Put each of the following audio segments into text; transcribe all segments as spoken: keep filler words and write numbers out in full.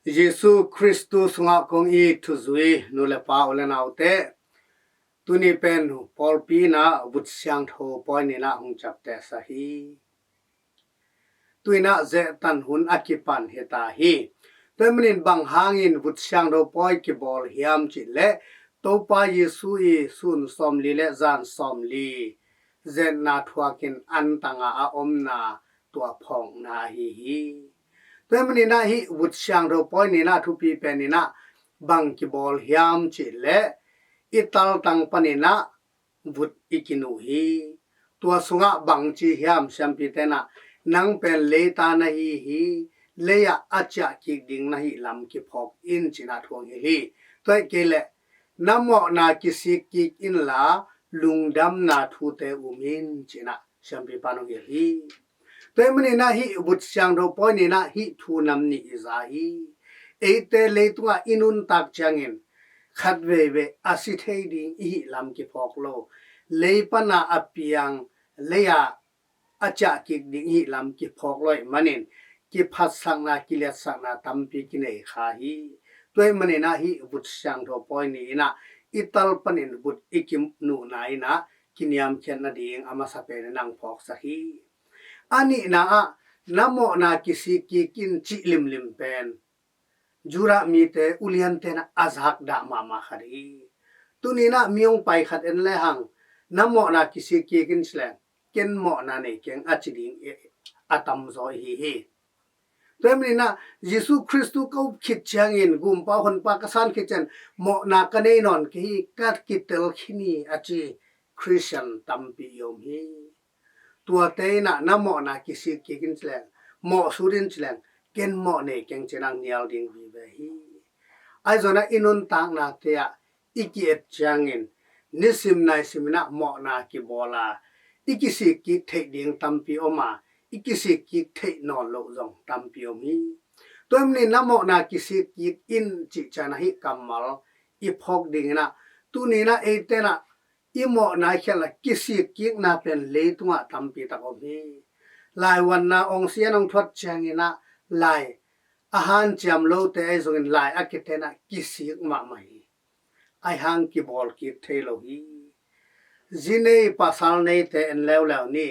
Jesu Khristu sungah kong it thuzui nu le pa, u le naute, tuni pen pawlpi in ah Vut Siangtho pawi ni in ah hong ciaptehsak hi. Tu in ah zehtan hun a kipan hi ta hi. Tua ahih manin bang hangin Vut Siangtho pawi kibawl hiam cih leh, Topa Jesu i sun sawmli le zan sawmli zetna thuakin antanga a omna, tua phawkna ahi hi. Tua ahih manin ah hih Vut Siangtho pawi ni in ah thupi pen in ah bang kibawl hiam cih leh, i taltang panin ah vut i kinuh hi. Tua sungah bang ci hiam, siampite in ah, "Nang pen leita na hi hi, lei-ah a ciah kik ding na hih lam kiphawk in," ci in ah thu hong hilh hi. Tua ahih kei leh, "Na mawhna kisik kik inla, lungdamna thute um in," ci in ah siampipa in hong hilh hi. Tua ahih manin ah hih Vut Siangtho pawi ni in ah hih thu nam nih i za hi. Eite leitungah i nuntak ciangin khat veivei a si thei ding i hih lam kiphawk lo, lei pana a piang, lei-ah a ciah kik ding i hih lam kiphawk lo ahih manin, kiphatsakna, kiliatsakna tampi kinei kha hi. Tua ahih manin ah hih Vut Siangtho pawi ni in ah i tal panin vut i kinuhna in ah kiniamkhiat nading a masa pen in ah hong phawksak hi. A nihna ah, "Na mawhna kisik kik in," cih limlim pen Judah mite uliante in ah a zakdah mahmah khat hi. Tuni in ah mi hong pai khat en lehang, "Na mawhna kisik kik in," ci leng, "Ken mawhna nei keng," a ci ding a tamzaw i hi hi. Tua ahih manin ah, "Jesu Khristu ka up khit ciangin, Gumpa Honpa ka san khit ciangin, mawhna ka nei nawn kei hi," ka kitel khin hi, a ci Khristian tampi i om hi. Tuate in ah, "Na mawhna kisik kik in," ci leng, "Mawh sut in," ci leng, "Ken mawh nei keng," ci in ah hong nial ding vive hi. Ahi zongin ah i nuntaknate ah i ki-et ciangin, nisim naisim in ah mawhna kibawl a, i kisik kik theih ding tampi om a, i kisik kik theih nawn loh zong tampi om hi. Tua ahih manin, "Na mawhna kisik kik in," cih ciang ah hih kammal i phawk ding in ah, tuni in ah eite in ah i mawhna i khial a, kisik kikna pen leitungah tampi tak om hi. Laivuanna awngsia in hong thuat ciangin ah, lai a hanciam lote ahi zongin, lai a kiten ah kisik mahmah hi. Ahi hang kibawl kik thei lo hi. Zi nei pasal neite en leuleu ni.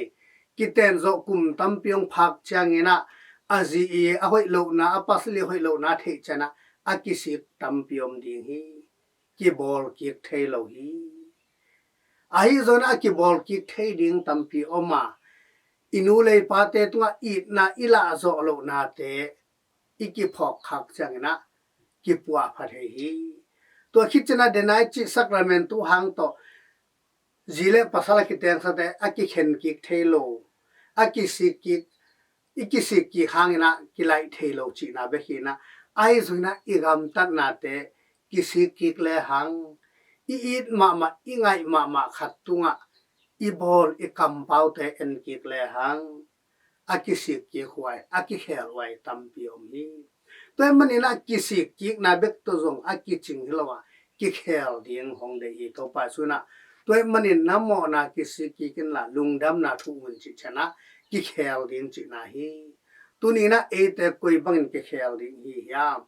Kiten zawh kum tampi hong phak ciangin ah, a zi i a hoih lohna, a pasal i hoih lohna theih ciang ah, a kisik tampi om ding hi. Kibawl kik thei lo hi. Ahi zongin a kibawl kik thei ding tampi om a, i nu le i pate tungah itna i lah zawh lohnate i kiphawk khak ciangin ah kipuahpha thei hi. Tua khit ciang ah, denai cih sakramentu hang tawh zi le pasal a kitengsate a kikhen kik thei lo, a kisik kik, i kisik kik hangin ah kilaih thei lo cihna bek hi in ah, ahi zongin ah i gamtatnate kisik kik lehang, i it mahmah, i ngaih mahmah khat tungah i bawl, i kampaute en kik lehang, a kisik kik huai, a kikhel huai tampi om hi. Tua ahih manin ah kisik kikna bek tawh zong a kicing hi lo a, kikhel ding hong deih hi Topa Jesu in ah. Tua ahih manin, "Na mawhna kisik kik inla, lungdamna thu um in," cih ciang ah kikhel ding cihna hi. Tuni in ah eite koi bangin kikhel ding i hi hiam?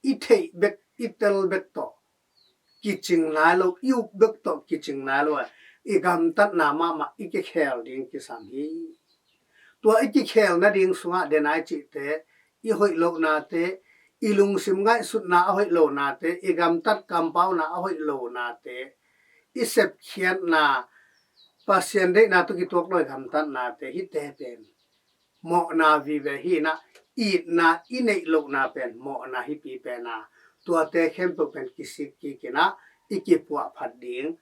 I theih bek, i tel bek tawh kicing nai lo, i up bek tawh kicing nai lo a, i gamtatna mahmah i kikhel ding kisam hi. Tua i kikhel nading sungah denai cihte, i hoih lohnate, i lungsim ngaihsutna a hoih lohnate, i gamtat kampauna a hoih lohnate, i sepkhiatna, Pasian deihna tawh kituak lo i gamtatnate, hihte pen mawhna vive hi in ah, itna i neih lohna pen mawhna hi pi pen a, tuate khempeuh pen kisik kik in ah i kipuahphat ding,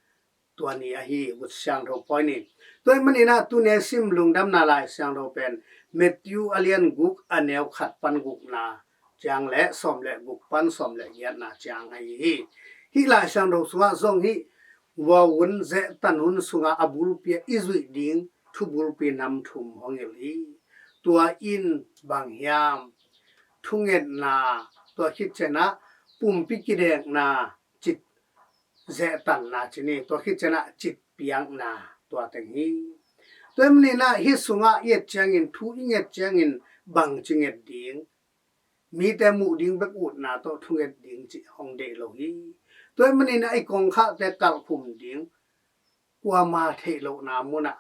tua ni ahi Vut Siangtho pawi ni. Tua ahih manin ah tuni a sim Lungdamna Lai Siangtho pen Matthew a lian guk, a neu khat pan gukna ciang le sawm le guk pan sawm le giatna ciang ahi hi. Hih Lai Siangtho sungah zong hih vuau hun, zehtan hun sungah a bulpi ah i zuih ding thu bulpi nam thum hong hilh hi. Tua in bang hiam? Thungetna, tua khit ciang ah pumpi kidekna, cit zehtanna ci ni, tua khit ciang ah cit piakna, tua teng hi. Tua ahih manin ah hih sungah i et ciangin, thu i nget ciangin bangci nget ding? mite muh ding bek utna tawh thunget ding cih hong deih lo hi. Tua ahih manin a i kongkhakte kalhkhum ding kuama theih lohna munah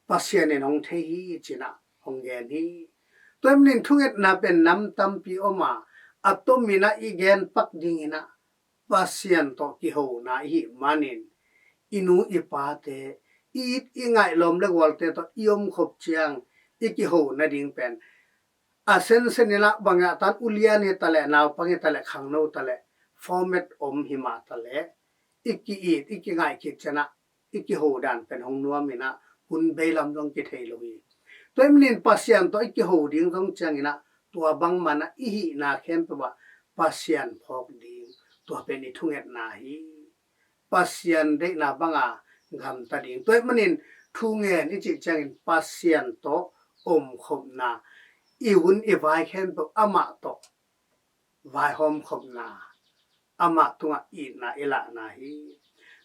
Pasian in hong thei hi cinah hong gen hi. Tua ahih manin thungetna pen nam tampi om a, a tomin ah i gen pak dinginah Pasian tawh kihona i hih manin i nu i pate, i it i ngaih lawm le gualte tawh i omkhop ciang i kiho nading pen a sensen inah bangah tan ulian hi taleh, naupang hi taleh, khangno taleh, format om hi mah taleh i ki-it i kingaih khit cianah i kiho dan pen hong nuam inah hun beilam zong kithei lo hi. Tua ahih manin Pasian tawh i kiho ding zong cianginah tua bangmanah i hihna khempeuh ah Pasian phawk ding, tua pen i thungetna hi. Pasian deihna banga gamta ding. Tua ahih manin thungen i cih ciangin Pasian tawh omkhopna, i hun i vai khempeuh amah tawh vaihawmkhopna, amah tungah itna i lahna hi.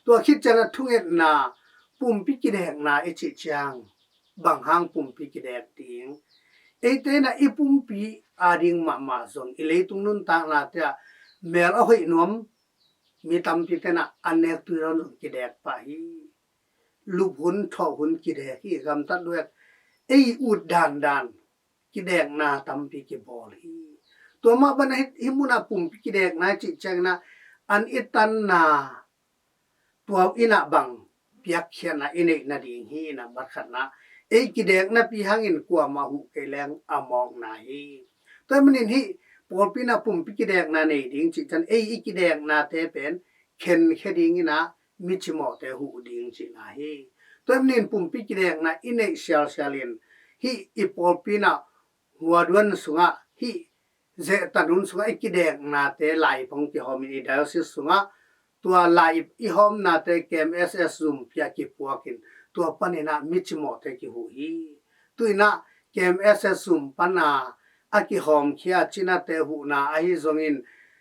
Tua khit ciangah thungetna, pumpi kidekna i cih ciang bang hang pumpi kidek ding? Eite inah i pumpi ading mahmah zong i leitung nuntaknate ah mel a hoih nuam mi tampi tenah a nek tui rawn zong kidek pah hi. Lup hun, thawh hun kidek hi, gamtat luek, ei ut dandan kidekna tampi kibawl hi. Tua mah banah hih munah pumpi kidekna i cih cianginah an i tanna tua inah bang piakkhiatna i neih nading hi inah, matkhatna ei kideknapi hangin kuamah huh kei leng a mawkna hi. Tua ahih manin hih pawlpi inah pumpi kidekna nei ding cih ciang ei i kideknate pen khenkhia dinginah micimawhte huh ding cihna hi. Tua ahih manin pumpi kidekna i neih sialsialin hih i pawlpi inah huaduan sungah hih zehtan hun sungah i kideknate lai-ip hong kihawmin i diocese sungah tua lai-ip i hawmnate K M S S zumpi ah kipuakin tua paninah micimawhte kihuh hi. Tuinah K M S S zum pana a kihawmkhia cinate huhna ahi zongin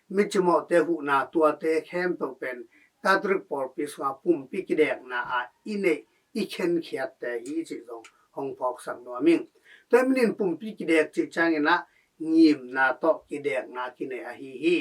micimawhte huhna tuate khempeuh pen Catholic pawlpi sungah pumpi kidekna ah i neih i khenkhiatte hi cih zong hong phawksak nuam ing. Tua ahih manin pumpi kidek cih cianginah ngimna tawh kidekna kinei ahi hi.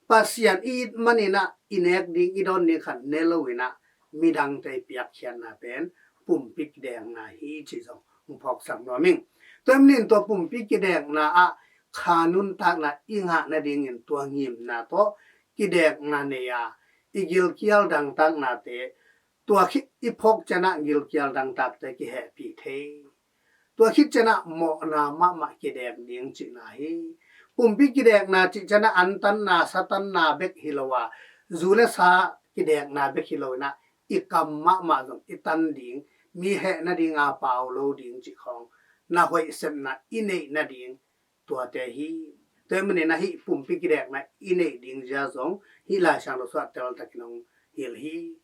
Pasian i it maninah i nek ding i dawn ding khat ne loinah midangte i piakkhiatna pen pumpi kidekna hi cih zong hong phawksak nuam ing. Tua ahih manin tua pumpi kidekna ah kha nuntakna i ngah nadingin tua ngimna tawh kidekna nei a, i gilkial dangtaknate tua khit i phawk cianah gilkial dangtakte kihehpih thei. Tua khit cianah mawhna mahmah kidek ding cihna hi. Pumpi kidekna cih cianah antanna, satanna bek hi lo a, zu le sa kidekna bek hi loinah i kam mahmah zong i tan ding, mi heh nadinga pau lo ding cih khawng na hoih sepna i neih nading tuate hi. Tua ahih manin ahi pumpi kidekna i neih ding zia zong hih Lai Siangtho sungah teltakin hong hilh hi.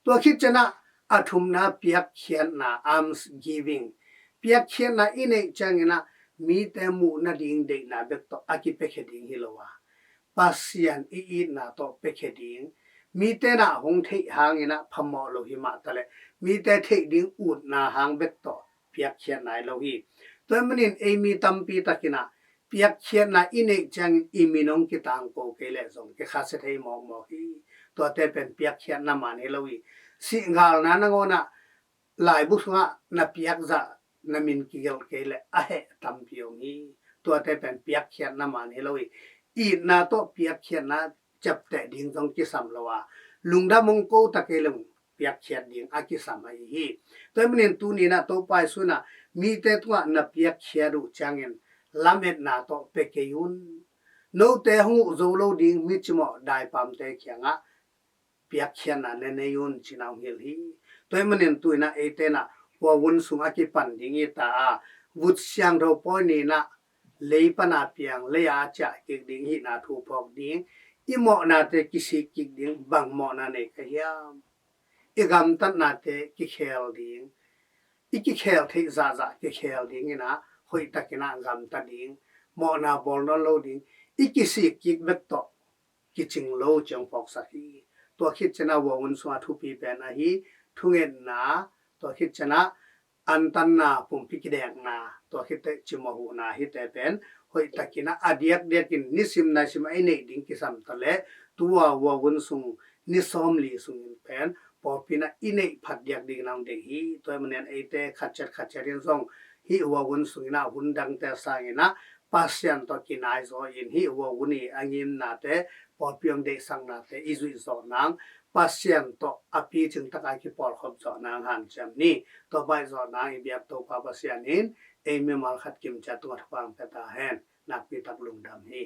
Tua khit cianah a thumna piakkhiatna, alms giving. Piakkhiatna i neih cianginah mite muh nading deihna bek tawh a kipiakhia ding hi lo a, Pasian i itna tawh piakhia ding, mite nah hong theih hanginah phamawh lo hi mah taleh mite theih ding utna hang bek tawh piakkhiatna hi lo hi. Tua ahih manin ei mi tampi takinah piakkhiatna i neih ciangin i min hong kitangko kei leh zong kikhasia thei mawkmawk hi. Tuate pen piakkhiatna man hi lo hi. Sihgalna nangawnah laibu sungah na piakzah na min kigelh kei leh a heh tampi om hi. Tuate pen piakkhiatna man hi lo hi. Itna tawh piakkhiatna ciapteh ding zong kisam lo a, lungdam hong ko ta kei leh piakkhiat ding a kisam ahi hi. Tua ahih manin tuninah Topa Jesuh inah mite tungah na piakkhiat uh ciangin lametna tawh pia kei un. Note hong uh zo lo ding micimawh daipamte kiangah piakkhiatna ne nei un cinah hong hilh hi. Tua ahih manin tuinah eite nah huavun sung a kipan ding i ta a, vut siangtho pawi ninah lei pana piang, lei a ciah kik ding hihna thu phawk ding, i mawhnate kisik kik ding, bang mawhna nei ka hiam? I gamtatnate kikhel ding, i kikhel theih zahzah kikhel dinginah hoihtakinah gamta ding, mawhna bawl nawn lo ding, i kisik kik bek tawh kicing lo ci hong phawksak hi. Tua khit cianah huavun sungah thupi pen ahi thungetna, tua khit cianah antanna, pumpi kidekna, tua khit teh cimawh huhna hite pen hoihtakin ah a diakdiakin nisim naisim a i neih ding kisam ta leh tua Huagun sung ni sawmli sungin pen pawlpi in ah i neih phat diak dingin ah hong deih hi. Tua ahih manin eite khatciat khatciat in zong hih Huagun sungin ah hun dangte sangin ah Pasian tawh kinai zaw in hih Huagun i a ngimnate, pawlpi hong deihsaknate i zuih zawh nang, Pasian tawh a picing taka kipawlkhop zawh nang hanciam ni. Tua baih zawh nang i biak Topa Pasian in ei mimal khat kimciat tungah thupha hong pia ta hen. Nakpi tak lungdam hi.